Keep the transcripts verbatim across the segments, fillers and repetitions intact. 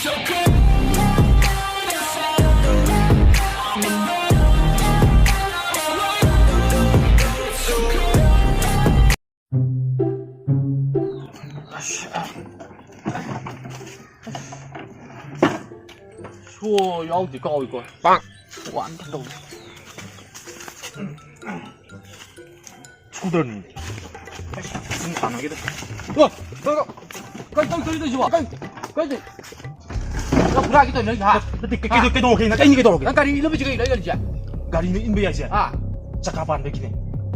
ꯁꯣ ꯌꯥꯎꯗꯦ, ꯀꯥꯎꯏꯀꯣ꯫ ꯄꯥꯛ꯫ ꯋꯥꯟ ꯇꯧ꯫ ꯁ꯭ꯀꯨꯇꯔꯅꯤ꯫ ꯑꯁ, ꯁꯨꯝ ꯁꯥꯟꯅꯒꯦꯗ꯫ ꯑꯣ, ꯀꯩ, ꯀꯩ, ꯀꯩ, ꯀꯩ ꯇꯧꯔꯤꯁꯤꯕꯣ? ꯀꯩ, ꯀꯩ ꯇꯧ-, ꯅꯪ ꯍꯨꯔꯥꯟꯒꯦ ꯇꯧꯔꯤꯔꯣ ꯑꯩꯁꯦ, ꯍꯥ? ꯅꯠꯇꯦ, ꯀꯩ, ꯀꯩꯗꯧ-, ꯀꯩꯗꯧꯔꯒꯦ? ꯅꯪ ꯀꯩꯅ ꯀꯩꯗꯧꯔꯒꯦ? ꯅꯪ ꯒꯥꯔꯤ ꯏꯜꯂꯝꯃꯤꯁꯦ ꯀꯩꯒꯤꯅꯣ ꯑꯩ ꯒꯥꯔꯤꯁꯦ? ꯒꯥꯔꯤꯅ ꯏꯟꯕ ꯌꯥꯏꯁꯦ? ꯑꯥ꯫ ꯆꯀꯥ ꯄꯥꯟꯕꯒꯤꯅꯦ꯫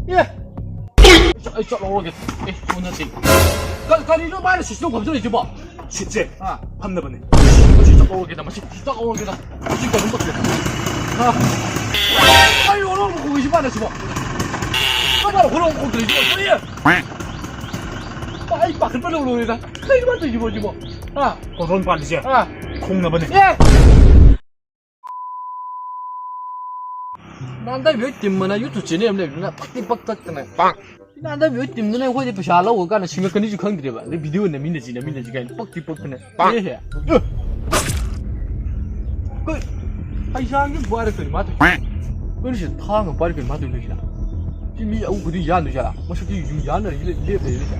ꯑꯦ꯫ ꯑꯩ ꯆꯠ-, ꯑꯩ ꯆꯠꯍꯧꯔꯒꯦ꯫ ꯑꯦ, ꯁꯣꯝꯗ ꯅꯠꯇꯦ꯫ ꯀ-, ꯀꯔꯤꯅꯣ ꯃꯥꯅ ꯁꯤꯁꯇꯦꯝ ꯈꯣꯝꯖꯤꯜꯂꯛꯏꯁꯤꯕꯣ? ꯁꯤꯠꯁꯦ ꯑꯥ꯫ ꯐꯝꯅꯕꯅꯦ꯫ ꯃꯁꯤ ꯆꯠꯍꯧꯔꯒꯦꯗ, ꯃꯁꯤ ꯆꯠꯍꯧꯔꯒꯦꯗ꯫ ꯃꯁꯤ ꯀꯩꯅꯣꯝ ꯇꯧꯁꯤꯜꯂꯦ꯫ ꯑꯥ꯫ ꯑꯩ ꯍꯣꯔꯣꯟ ꯈꯣꯡꯉꯤꯁꯤ ꯃꯥꯅ ꯁꯤꯕꯣ꯫ ꯀꯅꯥꯅ ꯍꯣꯔꯣꯟ ꯈꯣꯡꯗ꯭ꯔꯤꯁꯤꯕꯣ? ꯀꯔꯤ? ꯑꯩ ꯄꯥꯈꯠꯄ ꯂꯣꯏꯔꯦꯗ꯫ ꯀꯩꯅꯣ ꯃꯥꯅ ꯇꯧꯔꯤꯁꯤꯕꯣ ꯁꯤꯕꯣ? ꯑꯥ꯫ ꯀꯣꯟꯊꯣꯡ ꯄꯥꯜꯂꯤꯁꯦ ꯑꯥ꯫ ꯈꯣꯡꯅꯕꯅꯦ꯫ ꯑꯦ! ꯅꯥꯟꯗꯕꯤ ꯍꯣꯏ ꯇꯤꯝ ꯑꯅ YouTube ꯆꯦꯅꯦꯜ ꯑꯃ ꯂꯩꯕꯗꯨꯅ ꯄꯛꯇꯤ ꯄꯛꯇꯛꯇꯅ꯫ ꯄꯥꯛ꯫ ꯅꯥꯟꯗꯕꯤ ꯍꯣꯏ ꯇꯤꯝꯗꯨꯅ ꯑꯩꯈꯣꯏꯗꯤ ꯄꯩꯁꯥ ꯂꯧꯔꯀꯥꯟꯗ ꯁꯤꯡꯉꯛꯀꯅꯤꯁꯨ ꯈꯪꯗ꯭ꯔꯦꯕ꯫ ꯑꯗꯩ ꯚꯤꯗꯤꯑꯣ ꯅꯝꯃꯤꯟꯅꯁꯤ, ꯅꯝꯃꯤꯟꯅꯁꯤ ꯀꯥꯏꯅ ꯄꯛꯇꯤ ꯄꯛꯇꯅ꯫ ꯄꯥꯛ꯫ ꯑꯦꯍꯦ꯫ ꯑꯦ꯫ ꯀꯩ? ꯍꯩꯁꯥꯡꯒꯤ ꯄꯥꯏꯔꯛꯇꯣꯏꯅꯤ ꯃꯥ ꯇꯧꯏꯁꯦ꯫ ꯀꯩꯅꯣ ꯁꯤ ꯊꯥꯡꯒ ꯄꯥꯏꯔꯛꯇꯣꯏꯅꯤ ꯃꯥ ꯇꯧꯏꯁꯤꯅ? ꯁꯤ ꯃꯤ ꯑꯍꯨꯝ ꯈꯨꯗꯤꯡ ꯌꯥꯟꯗꯣꯏ ꯖꯥꯠꯂꯥ? ꯃꯁꯛꯇꯤ ꯌꯨꯝ ꯌꯥꯟꯅꯔꯤ ꯂꯦꯞ-, ꯂꯦꯞ ꯂꯩꯔꯦ ꯁꯤꯗ꯫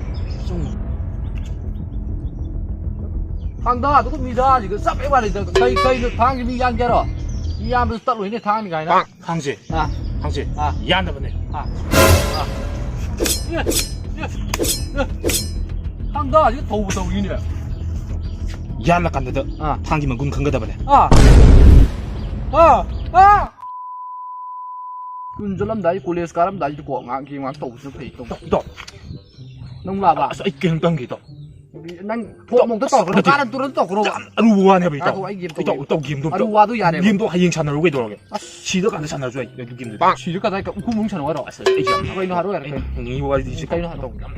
ꯊꯥꯡꯗꯥꯗꯨꯒ ꯃꯤꯗꯥꯁꯤꯒ ꯆꯞ ꯍꯦꯛ ꯃꯥꯟꯅꯩꯗ꯫ ꯀꯩ, ꯀꯩꯅꯣ ꯊꯥꯡꯁꯤ ꯃꯤ ꯌꯥꯟꯒꯦ ꯍꯥꯏꯔꯣ? ꯃꯤ ꯌꯥꯟꯕꯁꯨ ꯇꯠꯂꯣꯏꯅꯦ ꯊꯥꯡꯅꯤ ꯀꯥꯏꯅ꯫ ꯊꯥꯡꯁꯦ꯫ ꯑꯥ꯫ ꯊꯥꯡꯁꯦ꯫ ꯑꯥ꯫ ꯌꯥꯟꯗꯕꯅꯦ꯫ ꯑꯥ꯫ ꯑꯥ꯫ ꯑꯦ, ꯑꯦ, ꯑꯦ꯫ ꯊꯥꯡꯗꯥꯁꯤꯒ ꯊꯧꯕ ꯇꯧꯔꯤꯅꯦ꯫ ꯌꯥꯜꯂꯀꯥꯟꯗꯗ ꯑꯥ꯫ ꯊꯥꯡꯒꯤ ꯃꯒꯨꯟ ꯈꯪꯒꯗꯕꯅꯦ꯫ ꯑꯥ꯫ ꯑꯥ꯫ ꯑꯥ꯫ ꯁ꯭ꯀꯨꯜ ꯆꯠꯂꯝꯗꯥꯏ, ꯀꯣꯂꯦꯖ ꯀꯥꯔꯝꯗꯥꯏꯁꯤꯗꯀꯣ ꯉꯥꯏꯍꯥꯛ ꯒꯦꯝ ꯉꯥꯏꯍꯥꯛ ꯇꯧꯕꯁꯤꯅ ꯐꯩ ꯇꯧ꯫ ꯏꯇꯥꯎ, ꯏꯇꯥꯎ꯫ ꯅꯪ ꯂꯥꯛꯑꯕ? ꯑꯁ, ꯑꯩ ꯀꯩꯅꯣꯝꯇ ꯍꯪꯒꯦ, ꯏꯇꯥꯎ꯫ ꯅꯪ ꯊꯣꯛ ꯑꯃꯨꯛꯇ ꯇꯧꯔꯛꯀꯅꯨ, ꯅꯠꯇꯦ꯫ ꯀꯥꯔꯟ ꯇꯨꯔꯟ ꯇꯧꯔꯛꯀꯅꯣꯕ꯫ ꯌꯥꯝ ꯑꯔꯨꯕ ꯋꯥꯅꯦꯕ, ꯏꯇꯥꯎ꯫ ꯉꯥꯏꯈꯣ, ꯑꯩ ꯒꯦꯝ ꯏꯇꯥꯎ, ꯇꯧꯒꯦ꯫ ꯏꯇꯥꯎ, ꯒꯦꯝꯗꯣ ꯑꯝꯇ, ꯑꯔꯨꯕ ꯋꯥꯗꯣ ꯌꯥꯔꯦꯕ꯫ ꯒꯦꯝꯗꯣ ꯍꯌꯦꯡ ꯁꯥꯟꯅꯔꯨ ꯀꯩꯗꯧꯔꯒꯦ? ꯑꯁ꯫ ꯁꯤꯗ ꯀꯥꯟꯗ ꯁꯥꯟꯅꯔꯁꯨ ꯌꯥꯏ, ꯑꯗꯨ ꯒꯦꯝꯗꯨꯗꯤ꯫ ꯁꯤꯗ ꯀꯥꯟꯗ ꯎꯈꯨꯝ ꯑꯃꯨꯛ ꯁꯥꯟꯅꯧ ꯍꯥꯏꯔꯣ? ꯑꯁ, ꯑꯩ ꯌꯥꯝ ꯑꯩ ꯀꯩꯅꯣ ꯍꯥꯏꯔꯛꯑꯣ, ꯌꯥꯔꯦ꯫ ꯑꯩ ꯍꯪꯉꯤꯕ ꯋꯥꯔꯤꯁꯦ ꯀꯩꯅꯣ ꯍꯥꯏꯔꯛꯑꯣ? ꯌꯥꯝ,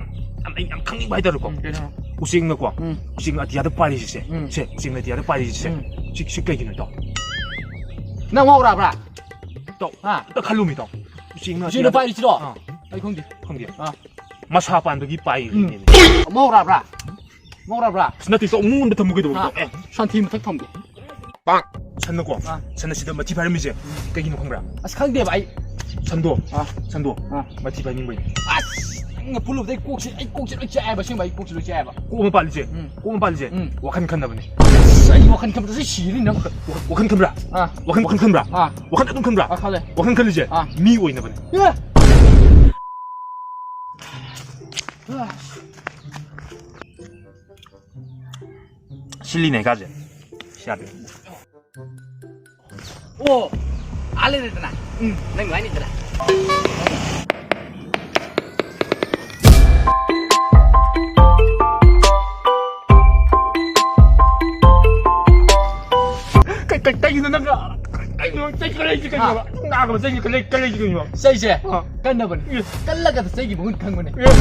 ꯌꯥꯝ, ꯑꯩ ꯌꯥꯝ ꯈꯪꯅꯤꯡꯕ ꯍꯥꯏꯇꯥꯔꯦꯀꯣ꯫ ꯎꯝ, ꯀꯩꯅꯣ ꯍꯥꯏꯔꯛꯑꯣ? ꯎꯆꯦꯛꯅꯀꯣ, ꯎꯝ꯫ ꯎꯆꯦꯛꯅ ꯑꯇꯤꯌꯥꯗ ꯄꯥꯏꯔꯤꯁꯦ, ꯎꯝ꯫ ꯁꯦ, ꯎꯆꯦꯛꯅ ꯑꯇꯤꯌꯥꯗ ꯄꯥꯏꯔꯤꯁꯦ, ꯎꯝ꯫ ꯁꯤ, ꯁꯤ ꯀꯩꯒꯤꯅꯣ, ꯏꯇꯥꯎ? ꯅꯪ ꯉꯥꯎꯔꯕ꯭ꯔꯥ? ꯏꯇꯥꯎ, ꯍꯥ? ꯑꯝꯇ ꯈꯜꯂꯨꯃꯤ, ꯏꯇꯥꯎ꯫ ꯎꯆꯦꯛꯅ ꯎꯆꯦꯛꯅ ꯑꯇꯤꯌꯥꯗ ꯄꯥꯏꯔꯤꯁꯤꯔꯣ? ꯑꯥ꯫ ꯑꯩ ꯈꯪꯗꯦ꯫ ꯈꯪꯗꯦ꯫ ꯑꯥ꯫ ꯃꯁꯥ ꯄꯥꯟꯕꯒꯤ ꯄꯥꯏꯔꯤꯅꯦꯃꯤ꯫ ꯎꯝ꯫ ꯉꯥꯎꯔꯕ꯭ꯔꯥ? ꯉꯧꯔꯕ꯭ꯔꯥ? ꯑꯁ, ꯅꯠꯇꯦ, ꯆꯧ ꯃꯉꯣꯟꯗ ꯊꯝꯃꯨ ꯀꯩꯗꯧꯕ? ꯑꯥ, ꯑꯦ, ꯁꯟꯊꯤ ꯃꯊꯛ ꯊꯝꯒꯦ꯫ ꯄꯥꯡ! ꯁꯟꯅꯀꯣ, ꯑꯥ꯫ ꯁꯟꯅ ꯁꯤꯗ ꯃꯊꯤ ꯐꯥꯏꯔꯝꯃꯤꯁꯦ ꯀꯩꯒꯤꯅꯣ ꯈꯪꯕ꯭ꯔꯥ? ꯑꯁ, ꯈꯪꯗꯦꯕ ꯑꯩ꯫ ꯁꯟꯗꯣ, ꯑꯥ꯫ ꯁꯟꯗꯣ, ꯑꯥ꯫ ꯃꯊꯤ ꯐꯥꯏꯅꯤꯡꯕꯩꯅꯦ꯫ ꯑꯁ, ꯅꯪꯅ ꯄꯨꯜꯂꯨꯕꯗꯩ ꯀꯣꯛꯁꯦ, ꯑꯩ ꯀꯣꯛꯁꯦ ꯂꯣꯏ ꯆꯥꯛꯑꯦꯕ, ꯑꯁꯦꯡꯕ ꯑꯩ ꯀꯣꯛꯁꯦ ꯂꯣꯏ ꯆꯥꯛꯑꯦꯕ꯫ ꯀꯣꯛ ꯑꯃ ꯄꯥꯜꯂꯤꯁꯦ, ꯎꯝ꯫ ꯀꯣꯛ ꯑꯃ ꯄꯥꯜꯂꯤꯁꯦ, ꯎꯝ꯫ ꯋꯥꯈꯜ ꯈꯟꯗꯕꯅꯦ꯫ ꯑꯁ, ꯑꯩ ꯋꯥꯈꯜ ꯈꯟꯕꯗꯁꯨ ꯁꯤꯔꯅꯤ ꯅꯪ꯫ ꯋꯥ-, ꯋꯥꯈꯜ ꯈꯟꯕ꯭ꯔꯥ? ꯑꯥ꯫ ꯋꯥꯈꯜ, ꯋꯥꯈꯜ ꯈꯟꯕ꯭ꯔꯥ? ꯑꯥ꯫ ꯋꯥꯈꯜ ꯑꯗꯨꯝ ꯈꯟꯕ꯭ꯔꯥ? ꯑꯥ, ꯈꯜꯂꯦ꯫ ꯋꯥꯈꯜ ꯈꯜꯂꯤꯁꯦ ꯑꯥ꯫ ꯃꯤ ꯑꯣꯏꯅꯕꯅꯦ꯫ ꯑꯦ! ꯑꯥ꯫ ꯁꯤꯜꯂꯤꯅꯦ ꯀꯥꯁꯦ꯫ ꯁꯤ ꯌꯥꯗꯦ꯫ ꯑꯣ, ꯑꯥ ꯂꯩꯔꯦꯗꯅ꯫ ꯎꯝ, ꯅꯪ ꯅꯨꯡꯉꯥꯏꯅꯤꯗꯅ꯫ ꯀꯩ-, ꯀꯩ-, ꯀꯩꯒꯤꯅꯣ ꯅꯪꯒ? ꯀꯩꯅꯣ ꯆꯩ ꯈꯔ ꯂꯩꯁꯤ ꯀꯩꯅꯣꯕ? ꯍꯥ? ꯅꯥꯒꯕ ꯆꯩ ꯈꯔ ꯂꯩ-, ꯈꯔ ꯂꯩꯁꯤ ꯀꯩꯅꯣꯕ? ꯆꯩꯁꯦ ꯑꯥ꯫ ꯀꯟꯅꯕꯅꯦ꯫ ꯑꯦ꯫ ꯀꯜꯂꯒꯗ ꯆꯩꯒꯤ ꯃꯒꯨꯟ ꯈꯪꯕꯅꯦ꯫ ꯑꯦ꯫